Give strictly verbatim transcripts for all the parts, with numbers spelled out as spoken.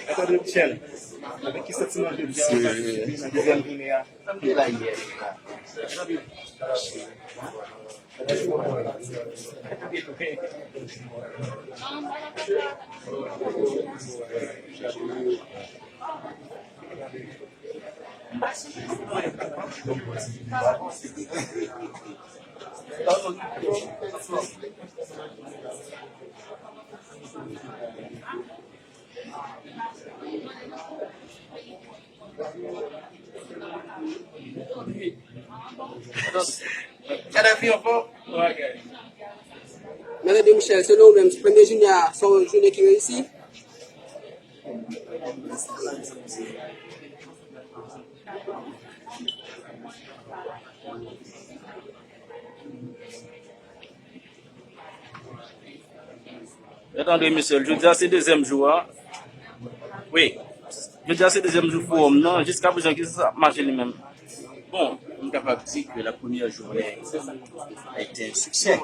Atande, Michel, avèk ki santiman jodi a w ap patisipe nan dezyèm jounen an? Gaddafi anfòm. Mèt André Michel, selon ou menm, premye jounen an, se yon jounen ki reyisi? Mèt André Michel, jodi a se dezyèm jou a. Wi. Jodi a se dezyèm jou fowòm nan. Jiskaprezan, kisa k ap mache li menm? Bon, m kapab di ke la première journée a été un succès.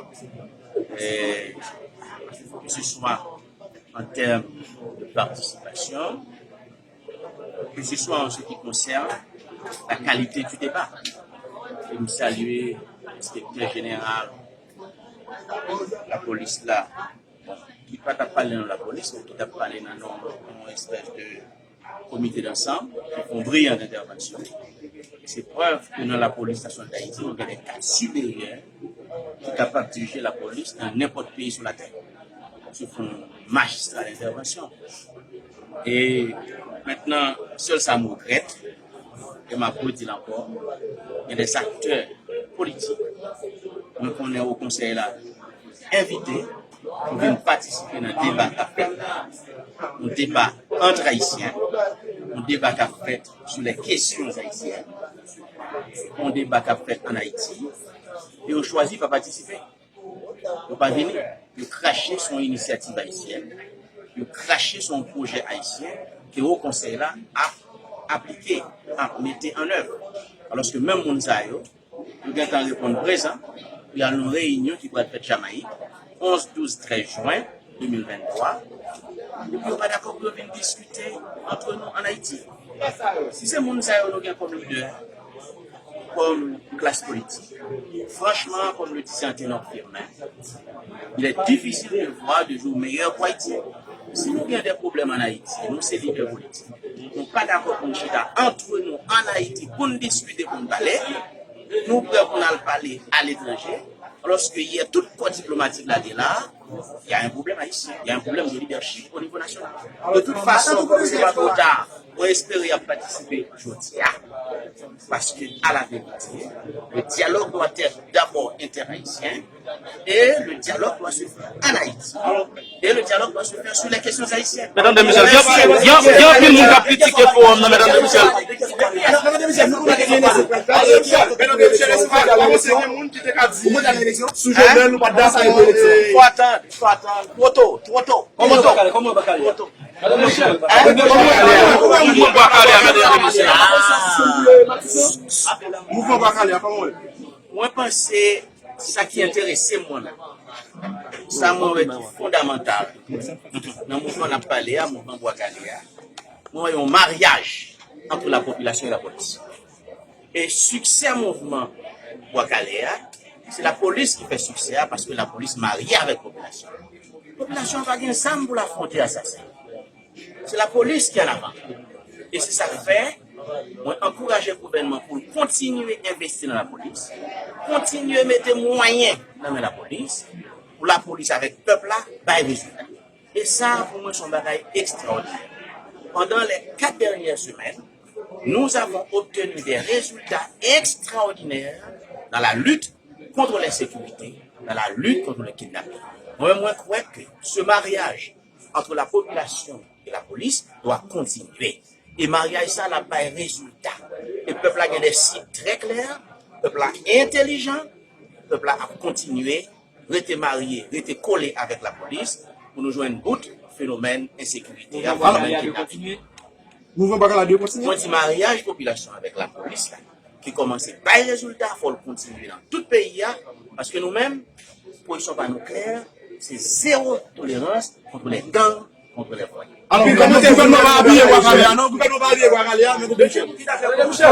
Euh, que ce soit en termes de participation, que ce soit en ce qui concerne la qualité du débat. E m salye enspektè jeneral lapolis la, ki pa t ap pale nan lapolis, men ki t ap pale nan non yon espès de komite dansanm, ki fè yon briyan entèvansyon. Se prèv ke nan lapolis nasyonal Dayiti, nou gen de kad siperyè ki kapab dirije lapolis nan nenpòt peyi sou latè. Se fè yon majistra entèvansyon. E mentnan, sèl sa m regrèt, e m ap redi l ankò, gen de aktè politik, mwen konnen Wo Konsèy la envite pou vin patisipe nan deba k ap fèt la. Yon deba ant Ayisyen, yon deba k ap fèt sou les questions haïtiennes, yon deba k ap fèt ann Ayiti, e yo chwazi pa patisipe. Yo pa vini. Yo krache sou yon inisyativ ayisyèn. Yo krache sou yon pwojè ayisyen ke Wo Konsèy la ap aplike, ap mete an èv. Alòske menm moun sa yo, yo gentan reponn prezan pou y al nan yon reyinyon ki pral fèt Jamayik, onz, douz, trèz jen de mil venntwa, epi yo pa dakò pou yo vin diskite antre nou ann Ayiti. Si se moun sa yo nou gen kòm lidè, kòm klas politik, franchman, comme le disait Anténor Firmin, il est difficile de voir de jour meilleur pour Haïti. Si nou gen de pwoblèm ann Ayiti, nou se lidè politik, nou pa dakò pou n chita antre nou ann Ayiti pou n diskite, pou n pale, nou prè pou n al pale aletranje, alòske yè tout kò diplomatik la te la, y a un problème haïtien, y a un problème de leadership au niveau national. De toute façon, se pa twò ta, mwen espere y ap patisipe jodi a. Parce que, à la vérité, le dialogue doit être d'abord interhaïtien et le dialogue doit se faire en Haïti. Et le dialogue doit se faire sur les questions haïtiennes. Mèt André Michel, gen, gen, gen anpil moun k ap kritike fowòm nan, Mèt André Michel. Mèt André Michel, nou konn gen eleksyon. Mèt André Michel, èske pa, pa panse gen moun ki te ka di sou Jovenel nou pa t dakò pou eleksyon? Fò atann, fò atann. Twò to, twò to. Kòman Bwa Kale, kòman Bwa Kale? Mouvman Bwa Kale a, Mèt André Michel. Mouvman Bwa Kale a, kòman w wè? Mwen panse sa ki enterese m mwen menm, sa mwen wè ki fondamantal nan mouvman n ap pale a, mouvman Bwa Kale a, mwen wè yon maryaj ant lapopilasyon e lapolis. E siksè mouvman Bwa Kale a, se lapolis ki fè siksè a, paske lapolis marye avèk popilasyon. Popilasyon an pa gen zam pou l afwonte asasen. Se lapolis ki an avan. E se sa k fè, mwen ankouraje gouvènman pou l kontinye envesti nan lapolis, kontinye mete mwayen nan men lapolis, pou lapolis avèk pèp la bay rezilta. E sa, pou mwen, se yon bagay ekstraòdinè. Pendant les quatre dernières semaines, nous avons obtenu des résultats extraordinaires dans la lutte contre l'insécurité, dans la lutte contre le kidnapping. Mwen, mwen kwè ke ce mariage entre la population et la police doit continuer. E maryaj sa l ap bay rezilta. E pèp la gen de sib trè klè, pèp la entèlijan, pèp la ap kontinye rete marye, rete kole avèk lapolis pou nou jwenn bout fenomèn ensekirite a, fenomèn kidnaping. Mouvman Baka la dwe kontinye. Mwen di maryaj popilasyon avèk lapolis la, ki kòmanse bay rezilta, fò l kontinye nan tout peyi a, paske nou menm, pozisyon pa nou klè, se zewo tolerans kont lè gang, kont lè vòlè. Anpil kòmantè, gouvènman pa apiye Bwa Kale a, non, gouvènman pa apiye Bwa Kale a, men gouvènman.